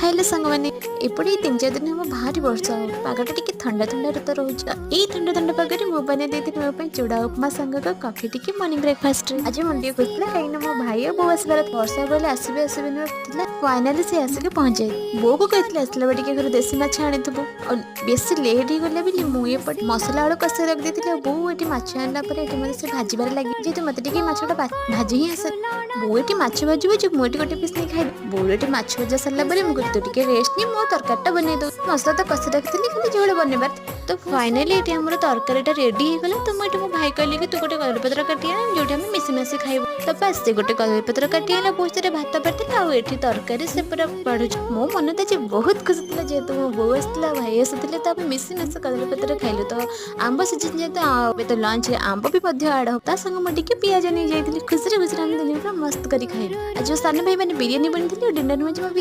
Hello ସାଙ୍ଗମାନେ, ଏପଟେ ଏଇ 3-4 ଦିନ ହେବ ଭାରି ବର୍ଷା ହଉ, ପାଗଟା ଟିକେ ଥଣ୍ଡା ଥଣ୍ଡା ତ ରହୁଛି। ଏଇ ଥଣ୍ଡା ଥଣ୍ଡା ପାଗରେ ମୁଁ ବନେଇ ଦେଇଥିଲି ମୋ ପାଇଁ ଚୁଡ଼ା ଉପମା ସାଙ୍ଗକୁ କଫି ଟିକେ ମର୍ଣ୍ଣିଂ ବ୍ରେକଫାଷ୍ଟରେ। ଆଜି ମନ ଟିକେ ଖୁସି ଥିଲା, କାହିଁକିନା ମୋ ଭାଇ ଆଉ ବୋଉ ଆସିବାର, ବର୍ଷା ବୋଇଲେ ଆସିବେ ଆସିବେ ଥିଲା। ଫାଇନାଲି ସେ ଆସିକି ପହଞ୍ଚାଇ ବୋଉକୁ କହିଥିଲି, ଆସିଲା ବେଳେ ଟିକେ ଘରୁ ଦେଶୀ ମାଛ ଆଣିଥିବୁ। ଆଉ ବେଶୀ ଲେଟ୍ ହେଇଗଲା ବୋଲି ମୁଁ ଏପଟେ ମସଲା ଆଳୁ କଷାଇ ରଖିଦେଇଥିଲି। ଆଉ ବୋଉ ଏଠି ମାଛ ଆଣିଲା ପରେ ଏଠି ମୋତେ ସେ ଭାଜିବାରେ ଲାଗି, ଯେହେତୁ ମୋତେ ଟିକେ ମାଛଟା ଭାଜି ହିଁ ଆସେ। ବୋଉ ଏଠି ମାଛ ଭାଜିବ ଯେ ମୁଁ ଏଠି ଗୋଟେ ପିସ୍ ନେଇ ଖାଇବି। ବୋଉ ଏଠି ମାଛ ଭଜା ସାରିଲା ପରେ ମୁଁ କହିଲି, ତୁ ଟିକେ ରେଷ୍ଟ ନି, ମୋ ତରକାରୀଟା ବନେଇ ଦଉ। ମସଲା ତ କଷି ରଖିଥିଲି, ଖାଲି ଝୋଳ ବନେଇବାର। ତ ଫାଇନାଲି ଏଠି ଆମର ତରକାରୀଟା ରେଡି ହେଇଗଲା। ତ ମୁଁ ଏଠି ମୋ ଭାଇ କହିଲି କି ତୁ ଗୋଟେ କଦଳୀପତ୍ର କାଟି ଆଣ, ଯୋଉଠି ଆମେ ମିଶି ମାସି ଖାଇବୁ। ତ ବାସ୍, ସେ ଗୋଟେ କଦଳୀପତ୍ର କାଟି ଆଣିଲା, ବହୁତ ସାରା ଭାତ ବାଟିଲା ଆଉ ଏଠି ତରକାରୀ ସେ ପୁରା ବାଢୁଛି। ମୋ ମନ ତ ଆଜି ବହୁତ ଖୁସି ଥିଲା, ଯେହେତୁ ମୋ ବୋଉ ଆସିଥିଲା, ଭାଇ ଆସିଥିଲେ, ତ ଆମେ ମିଶି ମାସି କଦଳୀପତ୍ର ଖାଇଲୁ। ତ ଆମ୍ବ ସିଜନ ଯେହେତୁ, ଆଉ ଏବେ ତ ଲଞ୍ଚରେ ଆମ୍ବ ବି ମଧ୍ୟ ଆଡ଼ ହବ। ତା ସାଙ୍ଗ ମୁଁ ଟିକେ ପିଆଜ ନେଇ ଯାଇଥିଲି। ଖୁସିରେ ଖୁସିରେ ଆମେ 3 ଜଣ ପୁରା ମସ୍ତ କରି ଖାଇଲୁ। ଆଜି ମୋ ସାନ ଭାଇ ମାନେ ବିରିୟାନୀ ବନେଇଥିଲେ ଆଉ ଡିନର ମୁଁ